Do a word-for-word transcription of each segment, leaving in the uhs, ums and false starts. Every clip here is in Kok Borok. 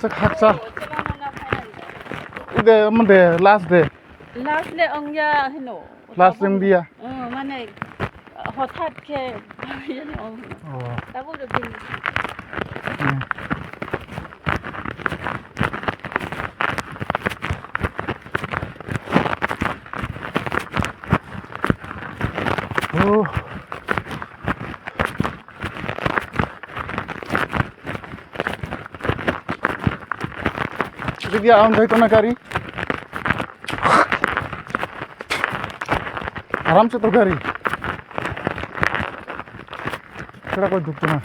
Haksa. Ide mande last day. Last le ongya hino. Last tabuk ongya. Oh, mane hothat khe yani ong. Oh. Tabuk do bin. Hmm. Oh. Jadi dia on jaito na gari. Aram se to gari. Sera koi dukto na.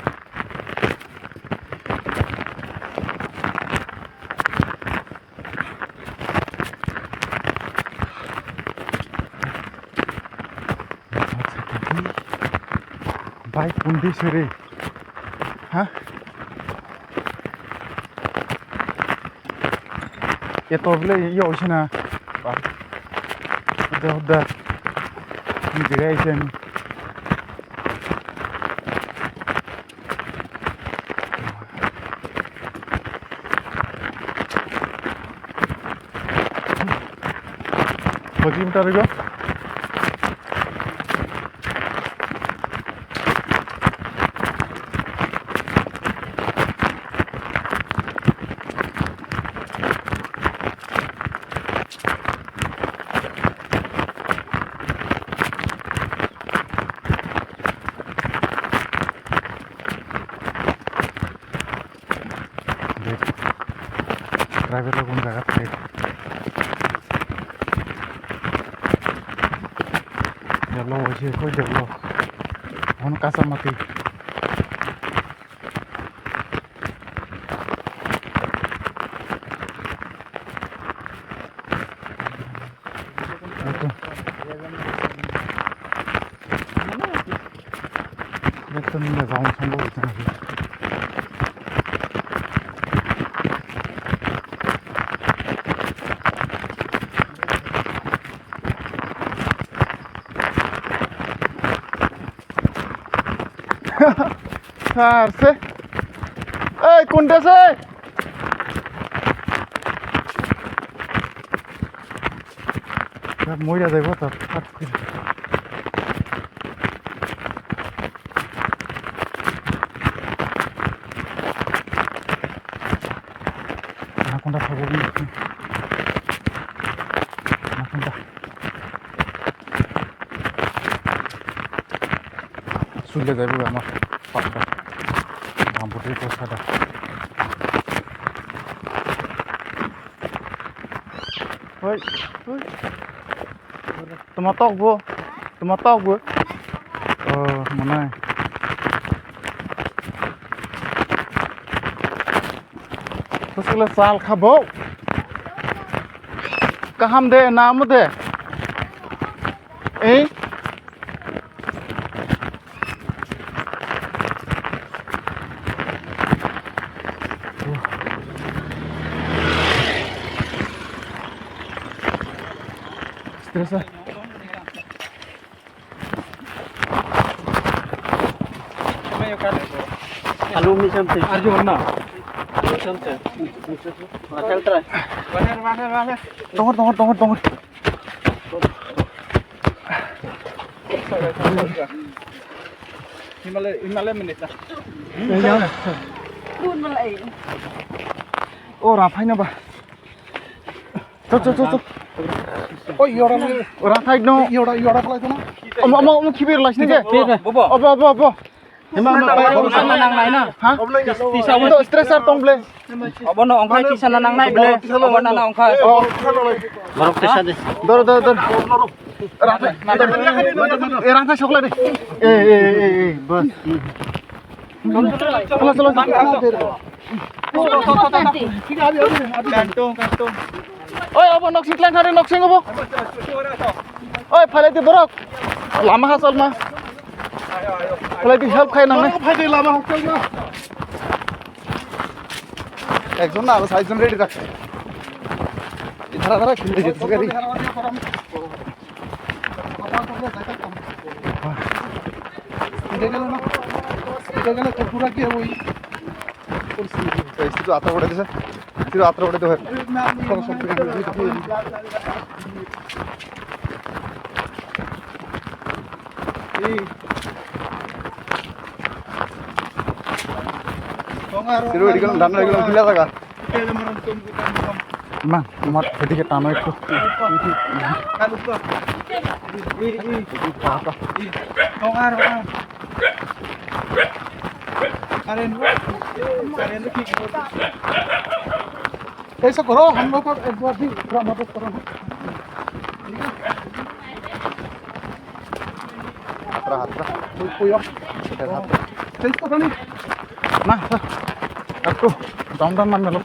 Bike kundi sere. Ha? Eto bile iyo oisina. Ba. Hoda hoda. Ni jaga isen. Koi kilometer ego? Driver rok gun jaga thai. Yellow waise koi yellow. Hon kasa mati. Sar se. Ei, kunde se. Moira jaibo ta. Anaconda phago ni. Anaconda. Sulle jaibo ama. Pakda. Bamburi ko sada. Hoi, hoi. Toma tok bo. Toma tok bo. Oh, manai. Bwswkle chal kha bo. Kaham de, namo de. Eh? Stress. Alu mi samte. Arju warna. Alu samte. Hotel try. Dongor, dongor, dongor, dongor. Himalaya, Himalaya minita. Oh, ra phaina ba. Chok, chok, chok, chok. Oi, yora, yora. Ora thai no. Yora, yora phalai kheno. Omo, omo, omo khibir lai sini ke. Bobo. Obo, obo, obo. Ema, ema, pai. Tisana nangnai na. Ha? Tisa obo. Obo stresser tong ble. Obo no ongkhai tisana nangnai ble. Obo nana ongkhai. Oh. Borok tisa de. Dor, dor, dor. Rang thai, dor. Eh, rang thai sokla de. Eh, eh, eh, eh, bas. Chalo, chalo, chalo. Oi, obo noksing tlang thari, noksing obo. Oi, phalai di borok. Lama ha chalma. Phalai di help khai nang. Borok phai di lama ha chalma. Ekjon na, aro saijon ready rakh. Dhara dhara khildi jete gari. এটা গেল না, এটা গেলে তো পুরা কি হবে? এই শুধু আতা পড়ে দিছে। Siro atro udah tuh. Kau sampai yang itu. Siro di kan dan lagi bilang gila tak? Ma, আমার এদিকে টানো একটু। ऐसा करो, हम लोग को एक बार भी थोड़ा मदद करो ना। Hatra, hatra. Kuyo. Change karo ni. Ma, sir. Ekটু দম দম মান মেলো।